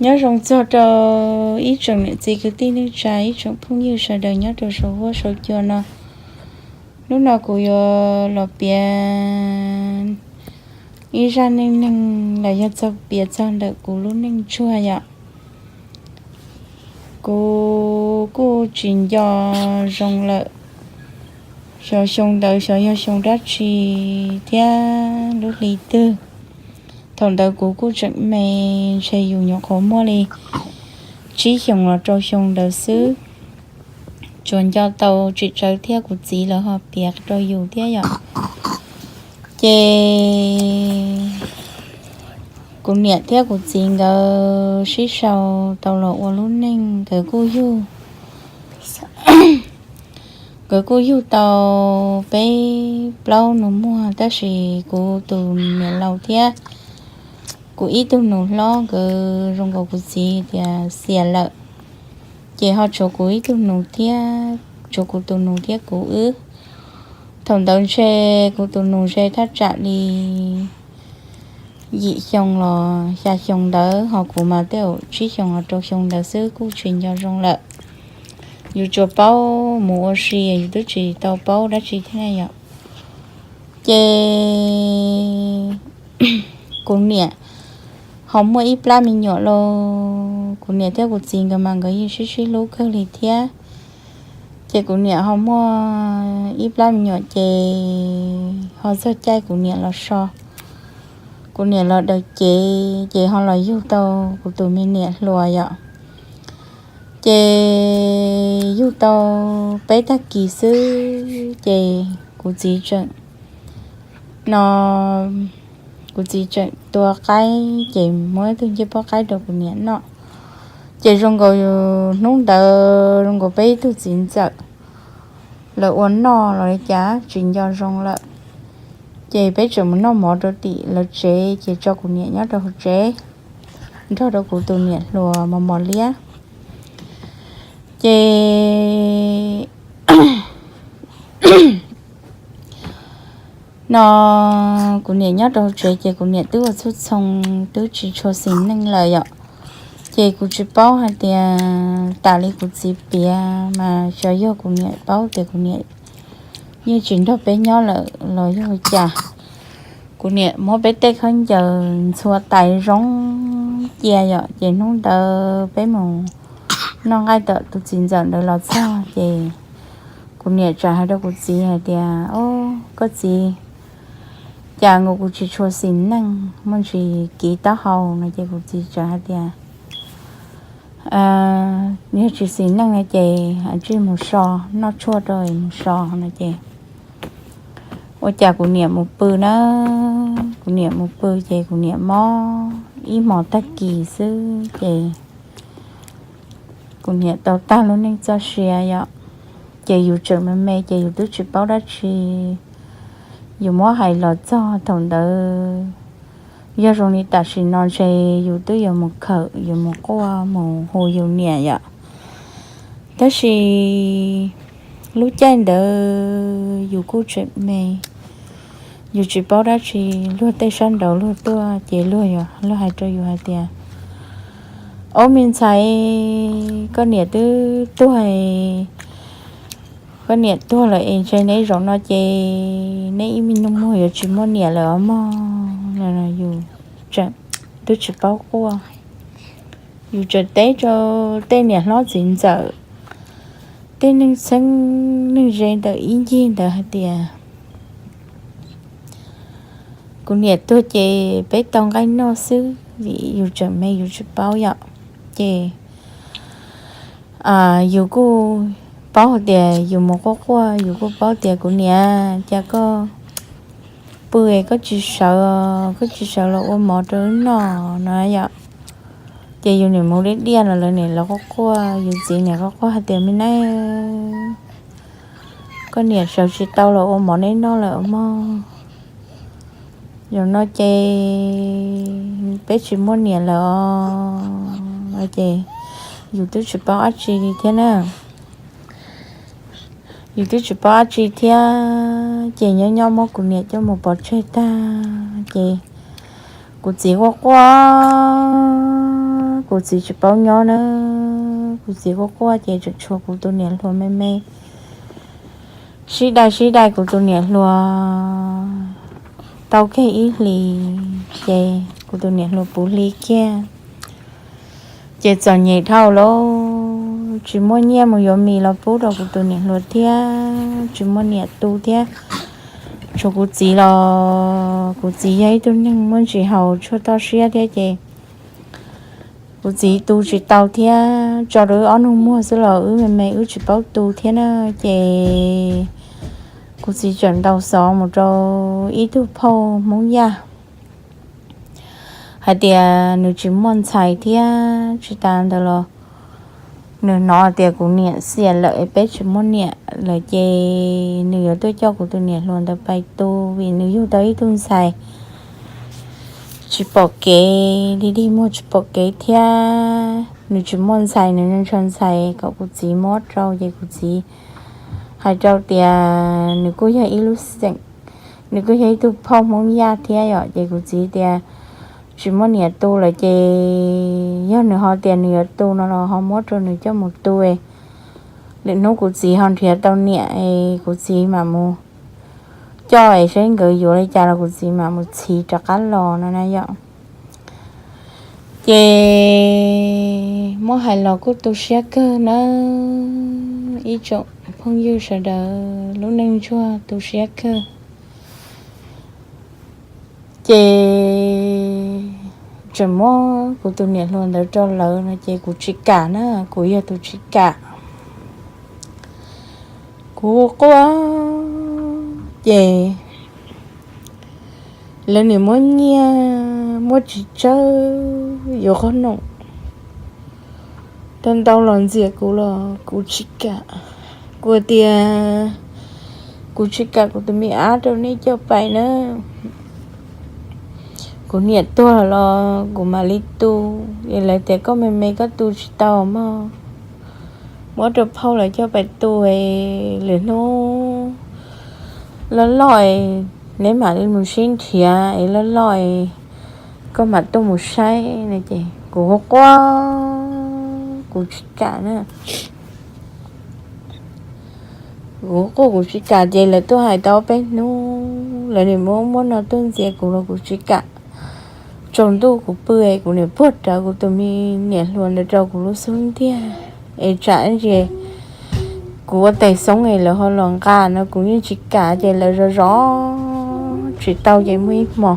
Nyob zoo txog rau ib tsoom niam txiv kwv tij neej tsa, ib tsoom phooj ywg sawv daws nyob rau saum huab saum cua no. Hnub no kuv yuav los piav ib zaj neej neeg los yog txog piav txog ntawm kuv lub neej tsuag yom. Kuv kuj tsis nco zoo lawm, xyov xyoo ntawd xyov yog xyoo dab tsi thiab lub hli twg. Thaum ntawd kuv kuj tseem me, ntshe yus nyuam qhuav muaj li tsib xyoos los rau xyoo ntawd xwb. Tsuas nco tau tsis tsawg thiab kuv txiv lawv ho piav rau yus thiab yom. Ces kuv niam thiab kuv txiv nkawd sib sau tau los ua lub neej, nkawd kuj yug nkawd kuj yug tau peb plaub nus muag, tab sis kuv tus niam laus thiab kuv ib tug nus hlob nkawd zoo nkaus kuv txiv tias xiam lawm. Ces ho tshuav kuv ib tug nus thiab, tshuav kuv tus nus thiab kuv wb. Thaum ntawd ntshe kuv tus nus ze thaj tsam li yim xyoo los xya xyoo ntawd, ho kuv mas tej zaum tsib xyoo los rau xyoo ntawd xwb, kuj tsis nco zoo lawm. Yus tsuas paub mus ua si, yus twb tsis tau paub dab tsi thiab yom. Ces kuv niam ho muaj ib plab me nyuam lauj. Kuv niam thiab kuv txiv nkawd mas nkawd yeej sib sib hlub kawg li thiab. Ces kuv niam ho muaj ib plab me nyuam ces ho txog caij kuv niam los so, kuv niam los daws cev ces ho los yug tau kuv tus me niam hluas yom. Ces yug tau peb tag kis xwb ces kuv txiv tseem no kuv txiv tseem tua qaib ces muab ib tug ncej puab qaib rau kuv niam noj. Ces zoo nkaus hnub ntawd zoo nkaus peb ib tug txiv ntxawm lawv ua noj los li cas tsis nco zoo lawm. Ces peb tseem mus noj mov rau tim lawv tsev ces tso kuv niam nyob rau hauv tsev nrog rau kuv tus niam hluas mos mos liab. Ces no kuv niam nyob rau hauv tsev ces kuv niam twb ua txhua txhoo twb tsis tshua xis neej lawm yom. Ces kuv tsis paub hais tias tas li kuv txiv piav mas xyov yog kuv niam paub tias kuv niam yeej tsis nrog peb nyob lawm los yog cas. Kuv niam muab peb tej khaub ncaws ntxhua tais zoo cia yom, ces hnub ntawd peb mus noj nqaij tom tus txiv ntxawm ntawd los txog ces kuv niam txawm hais rau kuv txiv hais tias, Au, koj txiv, cas nkaus kuv tsis tshua xis neej, muaj ntsis kiv taub hau no. Ces kuv txiv txawm hais tias, Yog tsis xis neej no ces tsij mus so, noj tshuaj rau mus so no. Ces ua cas kuv niam mus pw na, kuv niam mus pw ces kuv niam mob ib hmos tag kis xwb ces kuv niam tau tag lub neej txoj sia yom. Ces yus tseem me me ces yus twb tsis paub dab tsi, yus muab hais los txog thaum ntawd, yog zoo li tam sim no ntshe yus twb yuav mus khawm, yuav mus quaj mus hu yus niam yom. Tab sis lub caij ntawd yus kuj tseem me, yus tsis paub dab tsi, luag tej sab nraud luag tuaj ces luag, luag hais rau yus hais tias, Au me ntxhais, koj niam twb tuag, koj niam tuag lawm es ntshe neb zaum no ces neb ib me nyuam muag yuav tsis muaj niam lawm os mog. Yus twb tsis paub quaj, yus tseem teb rau tej niam hlob txiv ntxawm, tej neeg txheeb neeg ze ntawm ib ncig ntawd hais tias, Kuv niam tuag ces peb tau nqaij noj xwb, vim yus tseem me yus tsis paub yom. Ces yus kuj paub hais tias yus mus quaj quaj, yus kuj paub tias, Kuv niam, cas koj pw es koj tsis sawv, koj tsis sawv los ua mov rau wb noj no yom. Ces yus niam mus diaj diaj los lawv niam los quaj quaj, yus txiv niam quaj quaj hais tias, Me nab, koj niam sawv tsis tau los ua mov neb noj lawm mog. Zaum no ces peb tsis muaj niam lawm os. Ces yus twb tsis paub dab tsi li thiab na. Yus twb tsis paub dab tsi thiab, ces nyob nyob muab kuv niam coj mus pov tseg tag ces kuv txiv quaj quaj, kuv Kuv txiv tsis paub nyob na, kuv txiv quaj quaj ces tseem tshuav kuv tus niam hluas me me sib dai sib dai kuv tus niam hluas tau kiag ib hlis, ces kuv tus niam hluas puv hli kiag. Ces txom nyem dhau lawm, tsis muaj nyiaj mus yuav mis los pub rau kuv tus niam hluas thiab, tsis muaj niam tu thiab. Tshuav kuv txiv los kuv txiv yog ib tug neeg muaj ntsis haus tshuaj toj siab thiab ces kuv txiv tu tsis tau thiab, tso rau wb ob nus muag xwb los wb me me wb tsis paub tu thiab na. Ces kuv txiv tseem ntaus xov mus rau ib tug phauj Hmoob Yaj hais tias nws tsis muaj ntxhais thiab, tsis tas ntawd los nws hnov tias kuv niam xiam lawm, peb tsis muaj niam lawm ces nws yuav tuaj coj kuv tus niam hluas ntawd pais tu vim nws yug tau ib tug ntxhais tsis pom kev, dig dig muag tsis pom kev thiab. Nws tsis muaj ntxhais, nws ntshaw ntxhais kom kuv txiv muab rau ces kuv txiv hais rau tias nws kuj yog ib lub xeem, nws kuj yog ib tug phauj Hmoob Yaj thiab yom, ces kuv txiv tias tsis muaj niam tu lawm ces yog nws ho tias nws yuav tu no los ho muab rau nws coj mus tu. Lwm hnub kuv txiv ho nrhiav tau niam es kuv txiv mam mus coj es saib nkawd yuav li cas los kuv txiv mam mus txhiv rov qab los no na yom. Ces muab hais los kuj tu siab kawg nawb ib tsoom phooj ywg sawv daws, lub neej ntsuag tu siab kawg. Ces tseem muab kuv tus niam hluas ntawd rau lawv no ces kuv tsis kam na, kuv yog tus tsis kam. Kuv quaj ces lawv nim muab nyiaj muab tsis tsawg yuav qhob noom tau ntau los ntxias kuv los kuv tsis kam. Kuv tias kuv tsis kam kuv tus me ab rau nej coj pais na. Kuv niam tuag los kuv mam li tu. Es lawv tias koj me me koj tu tsis tau mog, muab rau phauj lawv coj pais tu. Lwm hnub loj loj neb mam li mus sib nrhiav es loj loj koj mam tuaj mus saib no ces kuv quaj quaj kuv tsis kam na. Kuv quaj kuv tsis kam ces lawv tuaj hais tau ob peb hnub lawv nim muab muab no tuaj ntxias kuv los kuv tsis kam. Tsaus ntuj kuv pw es kuv nim puag rawv kuv tus me niam hluas ntawd rau kuv lub xub ntiag es tsam ntsis kuv ua tais xoob es lawv ho los nqa no kuv yeej tsis kam ces lawv zov zov tsis tau ces muaj ib hmo,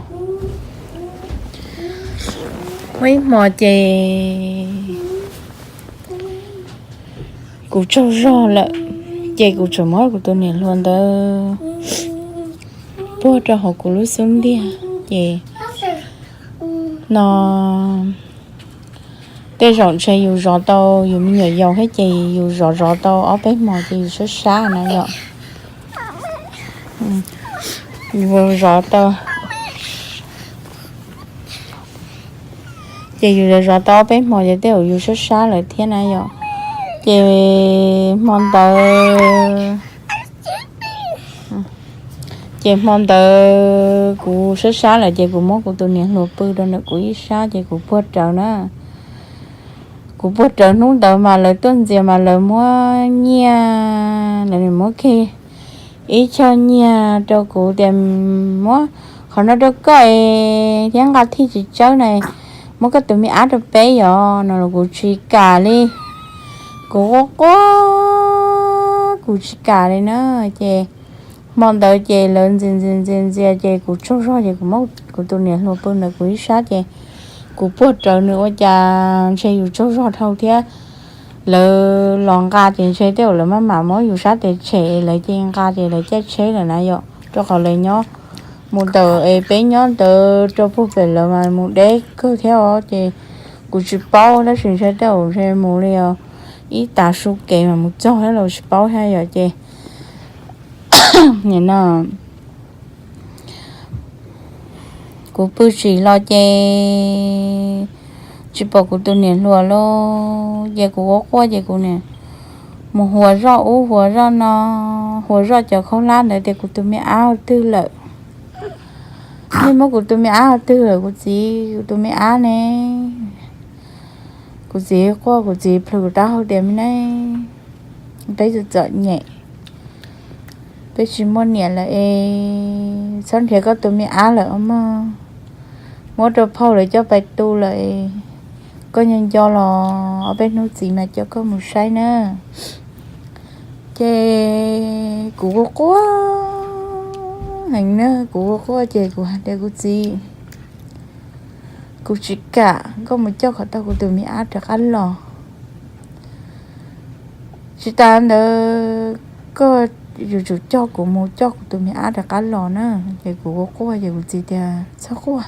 muaj ib hmo ces kuv tsaug zog lawm ces kuv tseem muab kuv tus niam hluas ntawd puag rau hauv kuv lub xub ntiag ces no tej zaum ntshe yus zov tau yus me nyuam yaus thiab ces yus zov zov tau ob peb hmo ces yus sab sab na yom. Yus zov tau ces yus zov zov tau ob peb hmo ces tej zaum yus sab sab lawm thiab na yom. Ces hmo ntawd ces hmo ntawd kuv sab sab lawm ces kuv muab kuv tus niam hluas pw rau ntawm kuv ib sab ces kuv puag rawv na. Kuv puag rawv hnub ntawd mas lawv tuaj ntxias mas lawv muab nyiaj, lawv muab kiag ib choj nyiaj rau kuv tias muab qhov no rau koj es thiab nqa thij tsis tsawb na, muab koj tus me ab rau peb yom no los kuv tsis kam li. Kuv quaj quaj kuv tsis kam li na. Ces hmo ntawd ces lawv ntxias ntxias ntxias ntxias ces kuv tsaug zog ces kuv muab kuv tus niam hluas pw ntawm kuv ib sab ces kuv puag rawv nws ua cas ntshe yus tsaug zog dhau thiab. Lawv los nqa ces ntshe tej zaum lawv maj mam muab yus sab tes tshem lawv cia li nqa ces lawv caij tsheb lawm na yom, rau qhov lawv nyob mus ntawm es peb nyob ntawd rau puag pem lawv mas mus deb kawg thiab os ces kuv tsis paub tab sis ntshe tej zaum ntshe mus li os ib tav su kev mas mus txog thiab los tsis paub thiab yom ces no kuv pw tsim los ces tsis pom kuv tus niam hluas lawm ces kuv quaj quaj ces kuv nim mus huas zoj ub huas zoj no, huas zoj cov khaub hlab ntawd tias kuv tus me ab ua twg lawm. Nej muab kuv tus me ab ua twg lawm kuv txiv, kuv tus me ab ne? Kuv txiv quaj, kuv txiv plhws kuv taub hau tias, Me neej, peb txom txom nyem, peb tsis muaj niam lawm es txhob nrhiav koj tus me ab lawm os mog. Muab rau phauj lawv coj pais tu lawm. Koj nco nco los ob peb hnub txiv mas coj koj mus saib na. Ces kuv quaj quaj heev na, kuv quaj quaj ces kuv hais tias, Kuv txiv, kuv tsis kam koj mus coj kom tau kuv tus me ab rov qab los. Tsis tas ntawd, koj yuav tsum coj kuv mus coj kuv tus me ab rov qab los na. Ces kuv quaj quaj ces kuv txiv tias, Txhob quaj,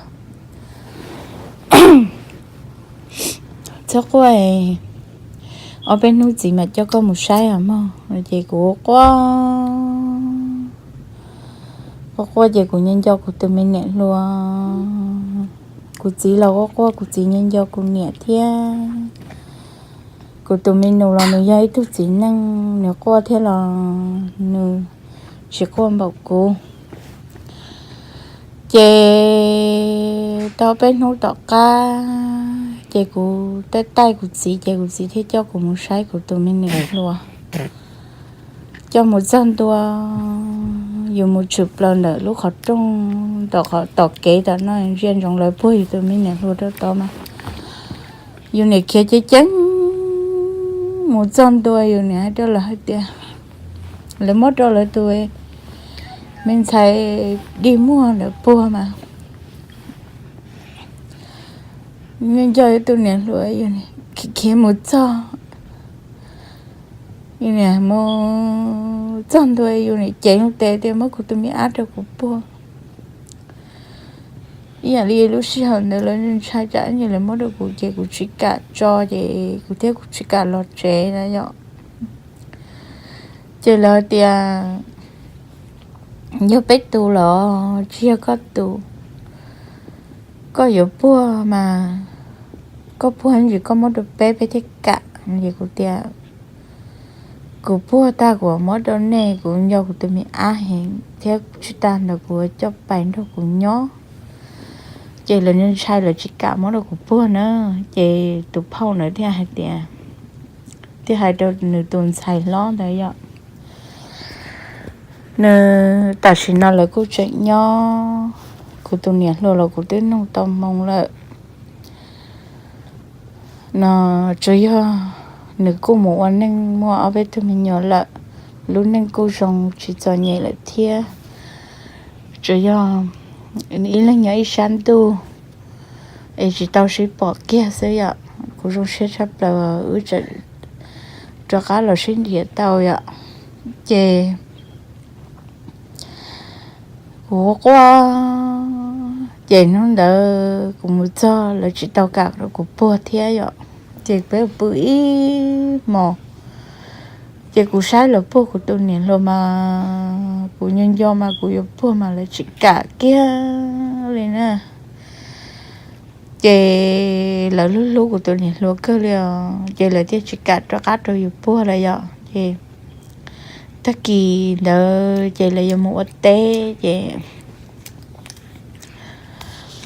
txhob quaj, ob peb hnub txiv mam coj koj mus saib os mog. Ces kuv quaj quaj ces kuv nco nco kuv tus me niam hluas. Kuv txiv los quaj quaj, kuv txiv nco nco kuv niam thiab. Kuv tus me nus los nws yog ib tug txiv neej, nws quaj thiab los nws tsis quaj npaum kuv. Ces tau peb hnub tom qab ces kuv taij taij kuv txiv ces kuv txiv thiaj coj kuv mus saib kuv tus me niam hluas. Coj mus txog ntua, yus mus tshwm plaws ntawm lub qhov rooj, tom kev tom no ntsia ntsoov lawv puag yus tus me niam hluas rau tod mas yus niam khiav ceev ceev mus txog ntua, yus niam hais rau lawv hais tias, lawv muab rau lawv tus me ntxhais dig muag ntawd puag mas nco ib tug niam hluas, yus khiav mus txog, yus niam mus txog ntua yus niam cev lub tes tias, Muab kuv tus me ab rau kuv puag. Ib yam li lub sij hawm ntawd lawv ntshai tsam ib ntsis lawv muab rau kuv ces kuv tsis kam tso ces kuv thiab kuv tsis kam los tsev na yom. Ces lawv tias, Yog peb tus los tsis yog koj tus, koj yuav puag mas koj puag ib ntsis koj muab rau peb, peb thiaj kam. Ces kuv tias, Kuv puag tag kuv muab rau nej, kuv nco kuv tus me ab heev thiab tsis tas ntawd kuv coj pais nrog kuv nyob. Ces lawv ntshai lawv tsis kam muab rau kuv puag na. Ces tus phauj ntawd thiaj hais tias, thiaj hais rau nws tus ntxhais hlob ntawd yom, nws tam sim no lawv kuj tseem nyob, kuv tus niam hluas los kuv twb nug tau hmoo lawm no, tsuas yog nws kuj mus ua neej muaj ob peb tug me nyuam lawm, lub neej kuj zoo tsis txom nyem lawm thiab. Tsuas yog ib leeg nyob ib sab ntuj es tsis tau sib pom kiag xwb yom. Kuv zoo siab tshaj plaws wb tseem rov qab los sib nrhiav tau yom. Ces kuv quaj quaj, ces hnub ntawd kuv mus txog lawv tsis tau kam rau kuv puag thiab yom. Ces peb pw ib hmos, ces kuv saib lawv puag kuv tus niam hluas mas kuv nco nco mas kuv yuav puag mas lawv tsis kam kiag li na. Ces lawv hlub hlub kuv tus niam hluas kawg li os, ces lawv thiaj tsis kam rov qab rau yus puag lawm yom. Ces tag kis ntawd ces lawv yuav mus ua teb ces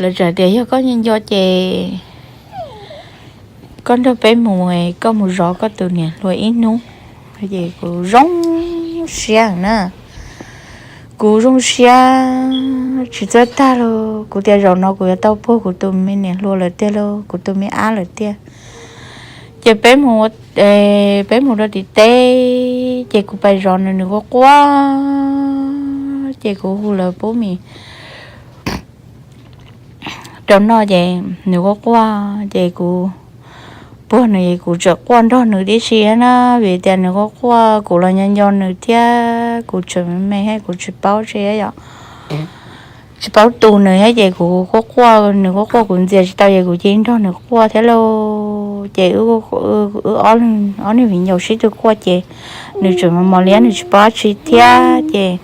lawv txawm tias, Yog koj nco nco ces koj nrog peb mus, koj mus zov koj tus niam hluas ib hnub. Ces kuv zoo siab na, kuv zoo siab tsis txawj tag lauj. Kuv tias, Zaum no kuv yuav tau puag kuv tus me niam hluas lawm tiag lauj, kuv tus me ab lawm tiag. Ces peb mus, peb mus rau tim teb, ces kuv pais zov nws, nws quaj quaj, ces kuv hu lawv pub mis rau noj, ces nws quaj quaj, ces kuv puag nws es kuv tseem quaj nrog nws tib si na, vim tias nws quaj quaj kuv los nco nco nws thiab, kuv tseem me me thiab kuv tsis paub tsi yom, tsis paub tu nws thiab, ces kuv quaj quaj, nws quaj quaj kuv ntxias tsis tau ces kuv cia li nrog nws quaj thiab lauj. Ces wb ob niag viv ncaus sib tw quaj ces nws tseem mos mos liab, nws tsis paub dab tsi thiab, ces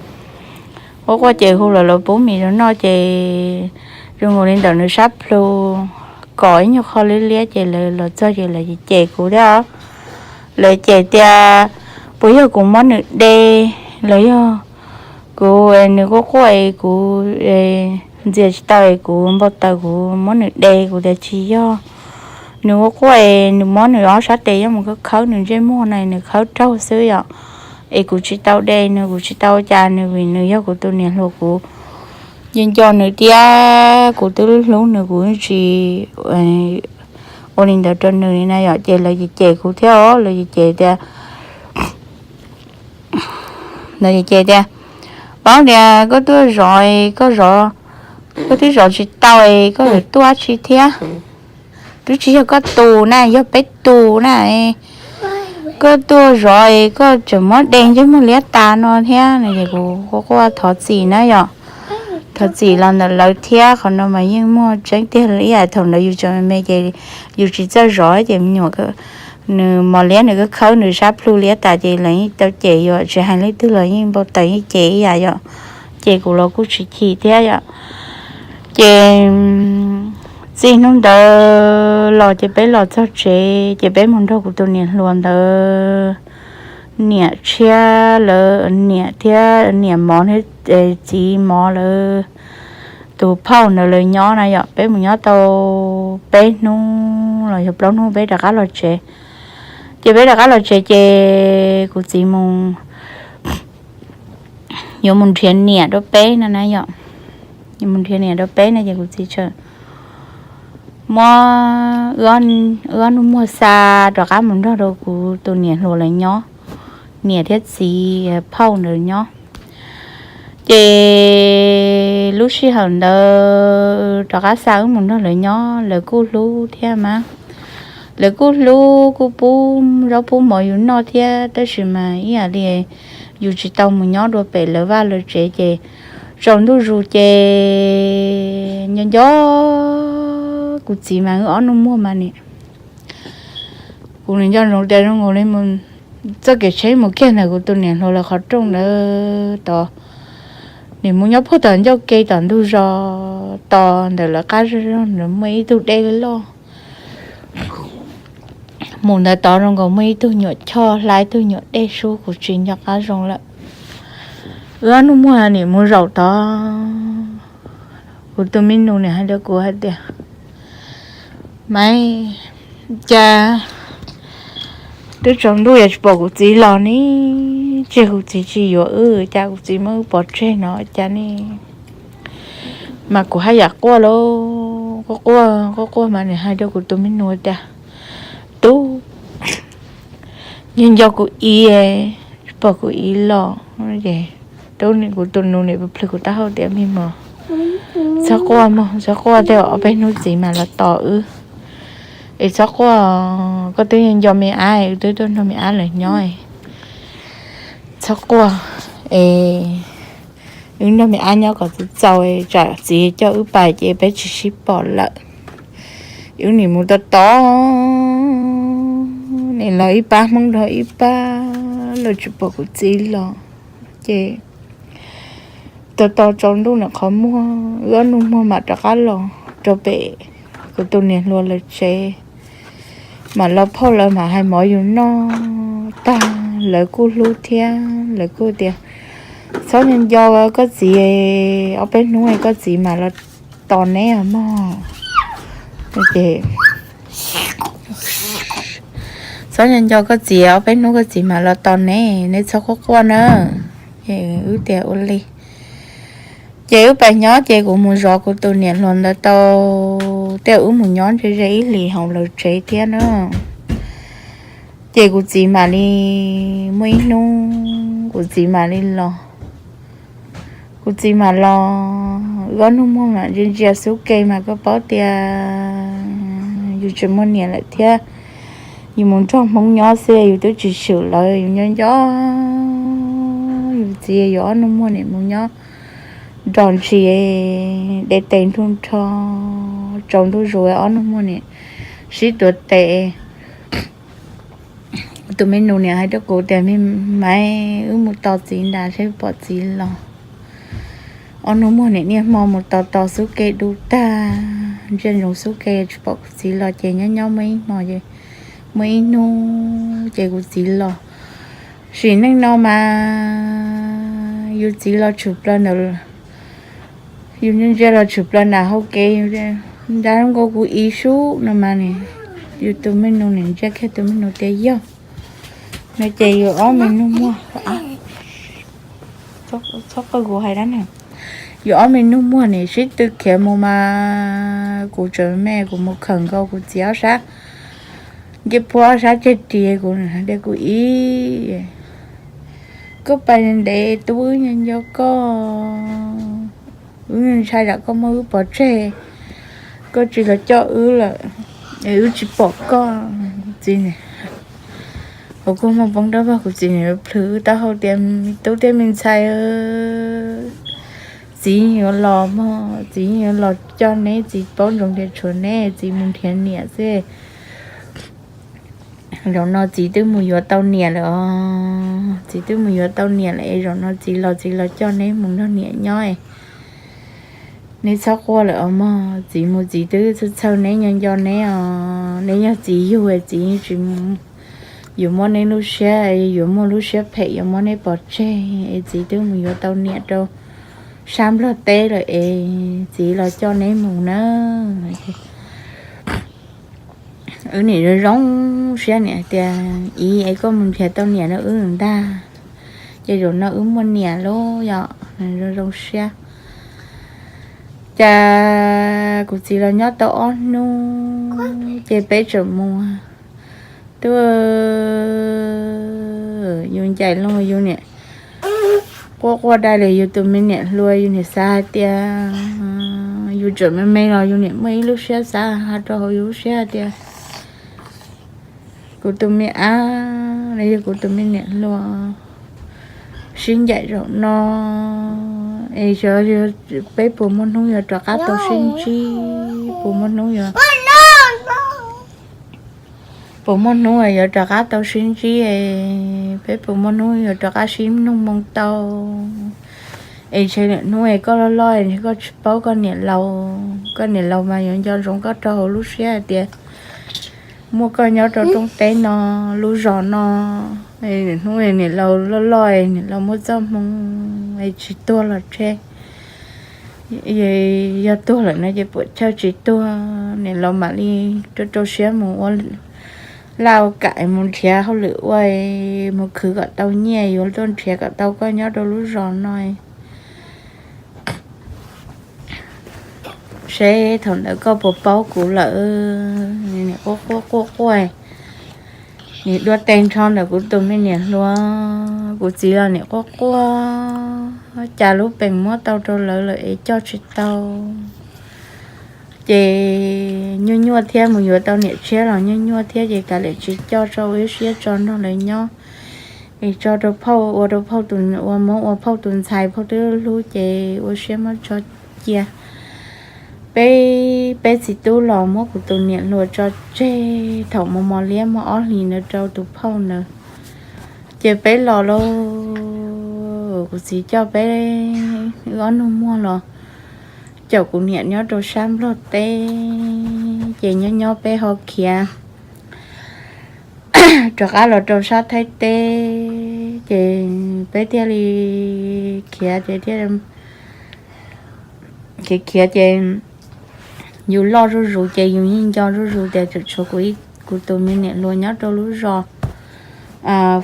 quaj quaj ces hu lawv los pub mis rau noj, ces zoo nkaus li ntawm nws sab plhu kom ib nyuag qho liab liab, ces lawv los txog ces lawv cem kuv thiab. Lawv cem tias puas yog kuv muab nws de los yog kuv, nws quaj quaj es kuv ntxias tsis tau es kuv npau taws kuv muab nws de. Kuv tias tsis yog, nws ua quaj es nws muab nws ob sab tes yuav mus khawb khawb nws ntsej muag na, nws khawb raug xwb yom. Es kuv tsis tau de nws, kuv tsis tau ua cas nws, vim nws yog kuv tus niam hluas, kuv nco nco nws thiab kuv twb hlub nws, kuv tsis ua li ntawd rau nws li na yom. Ces lawv cem cem kuv thiab os, lawv cem cem tias, lawv cem cem tias, paub tias koj tuaj zov, koj zov, koj twb zov tsis tau, koj yuav tuaj dab tsi thiab? Twb tsis yog koj tus na, yog peb tus na. Koj tuaj zov koj tseem muab de ntsej muag liab tas no thiab no. Ces kuv quaj quaj thov txim na yom, thov txim los ntawm lawv thiab. Qhov no mas yeej muaj tseeb tiag, ib yam thaum ntawd yus tseem me me ces yus tsis txawj zov ces me nyuam, nws mos liab nws khawb khawb nws sab plhu liab tas ces lawv yeej tau cem yus, tsis hais leej twg los yeej npau taws yeej cem ib yam yom. Ces kuv los kuj tsis chim thiab yom. Ces txij hnub ntawd los ces peb los txog tsev ces peb mus nrog kuv tus niam hluas ntawd niam tshiab lawv niam thiab niam mov thiab txiv mov lawv tus phauj ntawd lawv nyob na yom. Peb mus nyob tau peb hnub los yog plaub hnub peb rov qab los tsev. Ces peb rov qab los tsev ces kuv txiv mus, yuav mus nrhiav niam rau peb no na yom. Yuav mus nrhiav niam rau peb no ces kuv txiv tseem muab wb ob nus muag xa rov qab mus nrog rau kuv tus niam hluas lawv nyob, niam thiab txiv phauj ntawd nyob. Ces lub sij hawm ntawd rov qab xa wb mus nrog lawv nyob, lawv kuj hlub thiab mas, lawv kuj hlub kuj pub zaub pub mov yus noj thiab, tab sis mas ib yam li yus tsis tau mus nyob dua pem lawv vaj lawv tsev ces tsaus ntuj zus ces nco nco kuv txiv mas wb ob nus muag mas nim, kuv nim nco ntsoov tias zoo nkaus li txoj kev tsheb mus kiag ntawm kuv tus niam hluas lawv qhov rooj ntawd tod, nim mus nyob puag tom ncauj ke tom ntug zos tod ntawm lawv qab zog ntawd muaj ib tug dej loj. Mus ntawd tod zoo nkaus muaj ib tug nyuam choj hla ib tug nyuam dej sub, kuv tsis nco qab zoo lawm. Wb ob nus muag nim mus zaum tod, kuv tus me nus nim hais rau kuv hais tias, Maiv, cas twb tsaus ntuj yuav tsis pom kuv txiv los ne, tseg kuv txiv tsis yuav wb, cas kuv txiv muab wb pov tseg no cas ne? Mas kuv haj yam quaj lauj, quaj quaj quaj quaj mas nim hais rau kuv tus me nus tias, Tub, nco nco kuv ib, tsis pom kuv ib los. Ces tub, kuv tus nus nim plhws kuv taub hau tias, Me mos, txhob quaj mog, txhob quaj, tej ob peb hnub txiv mam los tos wb. Es txhob quaj, koj twb nco me ab, wb twb tuaj nrog me ab lawv nyob. Txhob quaj, es wb nrog me ab nyob kom txaus txaus, tsam txiv coj wb pais ces peb tsis sib pom lawm. Wb nim mus tos tos, nim los ib pab hmoob nrog ib pab los tsis pom kuv txiv los. Ces tos tos tsaus ntuj nram qhov muag, wb ob nus muag mam rov qab los rau pem kuv tus niam hluas lawv tsev. Mam los phauj lawv mam hais mov yus noj tag, lawv kuj hlub thiab, lawv kuj tias, Txhob nco nco koj txiv, ob peb hnub koj txiv mam los tos neb os mog. Txhob nco nco koj txiv, ob peb hnub koj txiv mam los tos neb, neb txhob quaj quaj na. Wb tias ua li. Ces wb pais nyob ces kuv mus zov kuv tus niam hluas ntawd tau, tej zaum wb mus nyob ze ze ib hlis hauv lawv tsev thiab na. Ces kuv txiv mam li, muaj ib hnub kuv txiv mam li los. Kuv txiv mam los, wb ob nus muag mam ntsia ntsia xub ke mas koj paub tias yus tsis muaj niam lawm thiab, yus mus nrog hmoob nyob xwb yus twb tsis swm lawv, yus nco nco yus txiv, yus ob nus muag nim mus nyob nrog ntshis de tes nrho nrho, tsaus ntuj zus ob nus muag nim sib tuav tes. Tus me nus nim hais rau kuv tias, Me Maiv, wb mus tos txiv ntag seb pom txiv los. Ob nus muag nim niaj hmo mus tos tos xub ke du tag, ntsia ntsoov xub ke tsis pom kuv txiv los ces nyob nyob muaj ib hmo, muaj ib hnub ces kuv txiv los. Sim neej no mas yus txiv los tshwm plaws ntawd, yus ntsia ntsia los tshwm plaws nram hau kev, nrad zoo nkaus kuv ib sub no mas nim Yus tus me nus nim ntsia kiag tus me nus tias yog no ces yus ob me nus muag, txhob qw kuv hais dab ne, yus ob me nus muag nim sib tw khiav mus mas kuv tseem me kuv mus khawm nkaus kuv txiv ob sab ncej puab ob sab ceg ris kuv tias kuv ib, koj pais ntev tub wb nco nco koj, wb ntshai tsam koj muab wb pov tseg, koj tsis los coj wb lawm es wb tsis pom koj. Txiv, kuv kuj muaj poob dab vog kuv txiv nim plhws wb taub hau tias me tub thiab me ntxhais, txiv yuav los mog, txiv yuav los coj neb, txiv paub ntsoov tias tshuav neb txiv mus nrhiav niam xwb. Zaum no txiv twb mus yuav tau niam lawm os, txiv twb mus yuav tau niam lawm es zaum no txiv los txiv los coj neb mus nrog niam nyob. Neb txhob quaj lawm os mog, txiv mus txiv twb txhawj txhawj neb nco nco neb os, neb yog txiv yug es txiv tsis yuav muab neb lub siab, yuav muaj lub siab phem yuav muab neb pov tseg es txiv twb mus yuav tau niam rau sab Nplog teb lawm es txiv los coj neb mus na. Wb nim zoo zoo siab niam tias, ib, es koj mus nrhiav tau niam rau wb ntag, ces zaum no wb muaj niam lawm yom. Zoo zoo siab. Cas kuv txiv los nyob tau ob hnub ces peb tseem mus, twb yus ncaim loo yus niam quaj quaj dai lawm, yus tus me niam hluas yus niam xav hais tias yus tseem me me los yus niam muaj ib lub siab xav hais rau hauv yus lub siab hais tias kuv tus me ab los yog kuv tus me niam hluas sib ncaim zaum no es xyov peb puas muaj hnub yuav rov qab tau sib ntsib, puas muaj hnub yuav puas muaj hnub yuav rov qab tau sib ntsib, peb puas muaj hnub yuav rov qab sib mloog moo tau. Es ntshe lwm hnub es koj loj loj es koj tsis paub koj niam laus, koj niam laus mas yuav nco ntsoov koj rau hauv lub siab hais tias muaj koj nyob rau rooj teb no, lub zos no. Lwm hnub niam laus loj loj, niam laus muaj txoj hmoo es tsis tuag los tseg, yog tuag lawm no ces puam chawj tsis tuag, niam laus mam li rau rau siab mus ua laj ua kam, mus nrhiav hauj lwm ua, mus khwv kom tau nyiaj yuav tuaj nrhiav kom tau koj nyob rau lub zos no. Seb thaum ntawd koj puas paub kuv lawm. Nim quaj quaj quaj quaj, nim dua tes nrho ntawm kuv tus me niam hluas, kuv txiv los nim quaj quaj, cas lub peem muab tau rau lawv lawm es coj tsis tau. Ces nyuaj nyuaj thiab, mus yuav tau niam tshiab los nyuaj nyuaj thiab ces kav liam tsis coj, tso ua ib siab tso nrog lawv nyob. Es tso rau phauj, ua rau phauj tus, ua muab ua phauj tus ntxhais, phauj twb hlub ces ua siab muab tso cia. Peb, peb txiv tub los muab kuv tus niam hluas tso tseg thaum mos mos liab muaj ob hlis ntawd rau tus phauj ntawd. Ces peb los lauj, kuv txiv coj peb wb ob nus muag los caum kuv niam nyob rau sab Nplog teb, ces nyob nyob peb ho khiav rov qab los rau sab Thaib teb, ces peb thiaj li khiav ces thiaj khiav khiav ces yus loj zuj zus ces yus yeej nco zuj zus tias tseem tshuav kuv, kuv tus me niam hluas nyob rau lub zos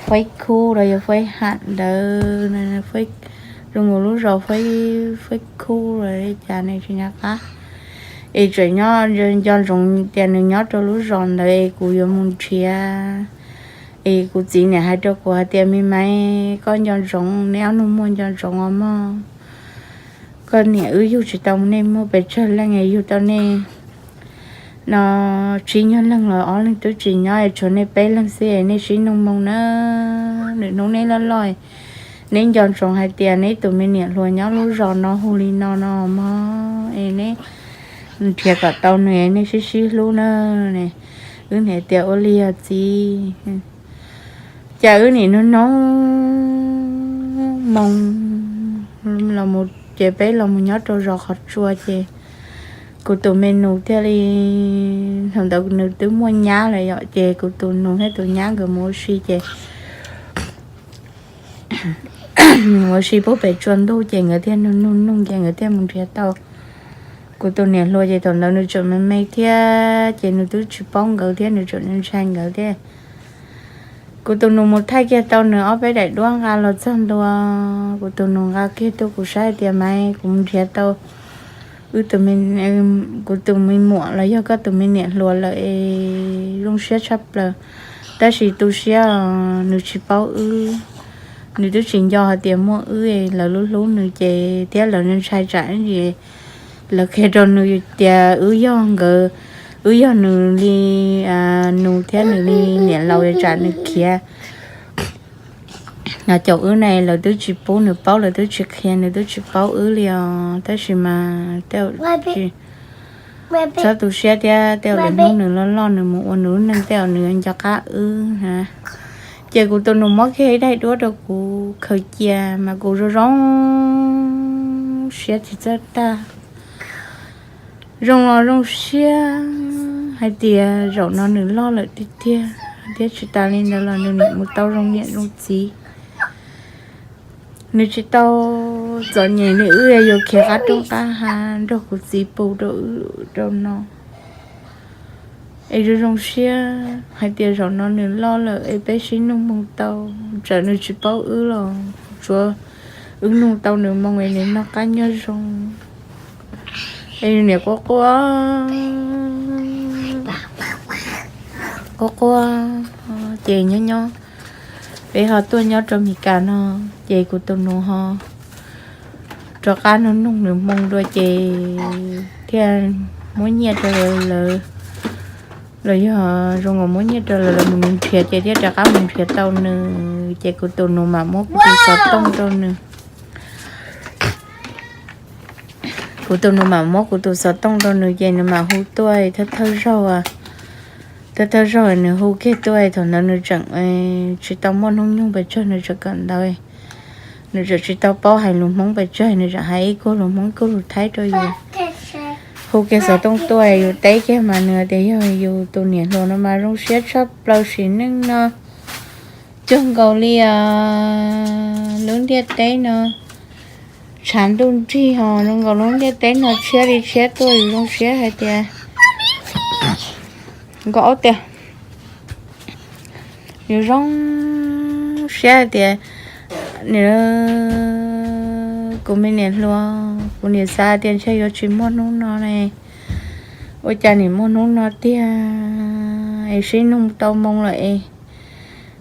Faib Khub los yog Faib Ham ntawd, zoo nkaus lub zos Faib Khub los li cas ne tsis nco qab. Es tseem nyob nco ntsoov tias nws nyob rau lub zos ntawd es kuv yuav mus nrhiav. Es kuv txiv niam hais rau kuv hais tias me maiv, koj nco ntsoov, neb ob nus muag nco ntsoov os mog. Koj niam wb yug tsis tau nej muaj pes tsawg leej, yug tau nej no tsib nyuag leeg los ob leeg twb tsis nyob, tshuav nej peb leeg xwb, nej sib nug moo na. Lwm hnub neb loj loj, neb nco ntsoov hais tias neb tus me niam hluas nyob lub zos no hu li no no mog, es neb nrhiav kom tau nws, nej sib sib hlub na. Wb niam tias ua li yog txiv. Cas wb nim nug nug moo los mus ces peb los mus nyob rau zos qhov tsua ces kuv tus me nus thiaj li, thaum ntawd nws twb muaj nyab lawm yom, ces kuv tus nus thiab tus nyab nkawd mus ua si ces mus ua si puag pem tsua ntuj ces nkawd thiaj nug nug nug ces nkawd thiaj mus nrhiav tau Kuv tus niam hluas ces thaum ntawd nws tseem me me thiab ces nws twb tsis paub nkawd thiab, nws tseem ntshai nkawd thiab. Kuv tus nus mus thaij kiag tau nws ob peb daim duab nqa los txog ntua. Kuv tus nus nqa kiag tuaj kuv saib tias, Maiv, kuv mus nrhiav tau wb, kuv tus me muam los yog koj tus me niam hluas lawm es zoo siab tshaj plaws. Tab sis tu siab, nws tsis paub wb, nws twb tsis nco hais tias muaj wb, lawv hlub hlub nws ces thiab lawv ntshai tsam lawv qhia rau nws tias wb yog nkawd, wb yog nws li nus thiab nws li niam laus, tsam nws khiav. Caum wb ne, lawv twb tsis pub nws paub, lawv twb tsis qhia, nws twb tsis paub wb li os. Tab sis mas tej zaum tsis txhob tu siab thiab, tej zaum lwm hnub nws loj loj nws mus ua nws lub neej tej zaum nws yuav nco qab wb na. Ces kuv tus nus muab kiag ib daim duab rau kuv khaws cia mas kuv zoo zoo siab tsis txawj tag. Zoo los zoo siab hais tias zaum no nws loj lawm tiag tiag, thiab tsis tas li ntawd los nws nim mus tau zoo niam zoo txiv. Nws tsis tau txom nyem li wb yuav khiav qab roob qab hav nrog kuv txiv pw rau wb rau no. Es zoo zoo siab hais tias zaum no nws loj lawm es peb sib nug moo tau, txawm nws tsis paub wb los tsuav wb nug tau nws moo es nws noj qab nyob zoo. Es niam quaj quaj, quaj quaj, ces nyob nyob peb ho tuaj nyob rau Mes Kas no, ces kuv tus nus ho rov qab nug nug nws moo dua ces thiaj muab nyiaj rau lawv, los yog zoo nkaus muab nyiaj rau lawv, lawv mus nrhiav ces thiaj rov qab mus nrhiav tau nws. Ces kuv tus nus mam muab kuv tus xov tooj rau nws. Kuv tus nus mam muab kuv tus xov tooj rau nws ces nws mam hu tuaj thawj thawj zaug. Thawj thawj zaug nws hu kiag tuaj, thaum ntawd nws tseem tsis tau muaj hnub nyoog pes tsawg, nws tseem kawm ntawv. Nws tseem tsis tau paub hais lus Hmoob pes tsawg, nws tseem hais ib kuj lus Hmoob ib kuj lus Thaib rau yus. Hu kiag xov tooj tuaj yus teb kiag mas nws tias yog yus tus niam hluas no mas zoo siab tshaj plaws, sim neej no cuag nkaus li lub ntiaj teb no tshav ntuj nrig ho zoo nkaus lub ntiaj teb no tshiab li tshiab tuaj, yus zoo siab hais tias, nkauj ob tias, yus zoo siab hais tias nws, kuv me niam hluas, kuv niam xav tias ntshe yuav tsis muaj hnub no ne, ua cas nim muaj hnub no tiag, es sib nug tau moo lawm es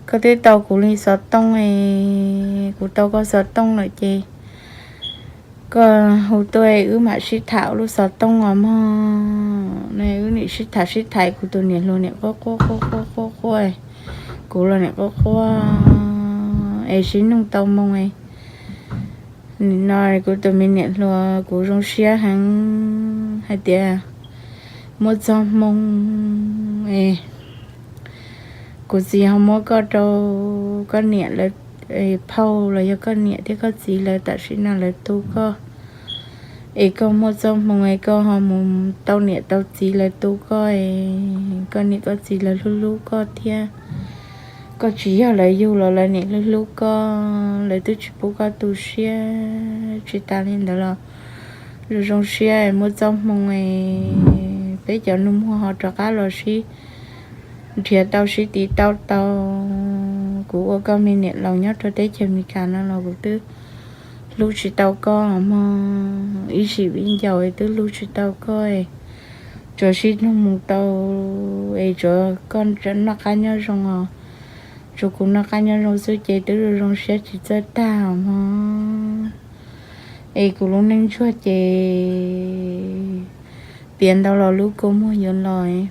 koj twb tau kuv li xov tooj es, kuv tau koj xov tooj lawm ces koj hu tuaj wb mam sib tham lub xov tooj os mog. Wb nim sib tham sib tham, kuv tus niam hluas nim quaj quaj quaj quaj quaj, kuv los nim quaj quaj, es sib nug tau moo es, nim no kuv tus me niam hluas kuv zoo siab heev hais tias muaj txoj hmoo es kuv txiv ho muab koj rau koj niam lawv phauj los yog koj niam thiab koj txiv lawv tam sim no lawv tu koj, es koj muaj txoj hmoo es koj ho mus tau niam tau txiv lawv tu koj, koj niam koj txiv lawv hlub hlub koj thiab. Koj tsis yog lawv yug los lawv nim hlub hlub koj, lawv twb tsis pub koj tu siab. Tsis tas li ntawd los zoo zoo siab muaj txoj hmoo es peb cov nus muag ho rov qab los sib nrhiav tau sib tiv tau tau. Kuv ua koj me niam laus nyob rau teb chaws Amelikas no los kuv twb hlub tsis tau koj mog, ib sim viv ncaus twb hlub tsis tau koj, tsuas sib nug mus tau es tsuas koj noj qab nyob zoo os, tsuas kuv noj qab nyob zoo xwb ces twb zoo zoo siab tsis txawj tag mog. Es kuv lub neej ntsuag ces piav ntau los lub kua muag yuav los,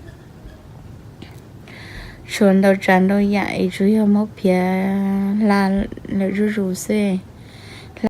tshuav ntau tsav ntau yam es tsuas yog muab piav hla lawm zuj zus xwb.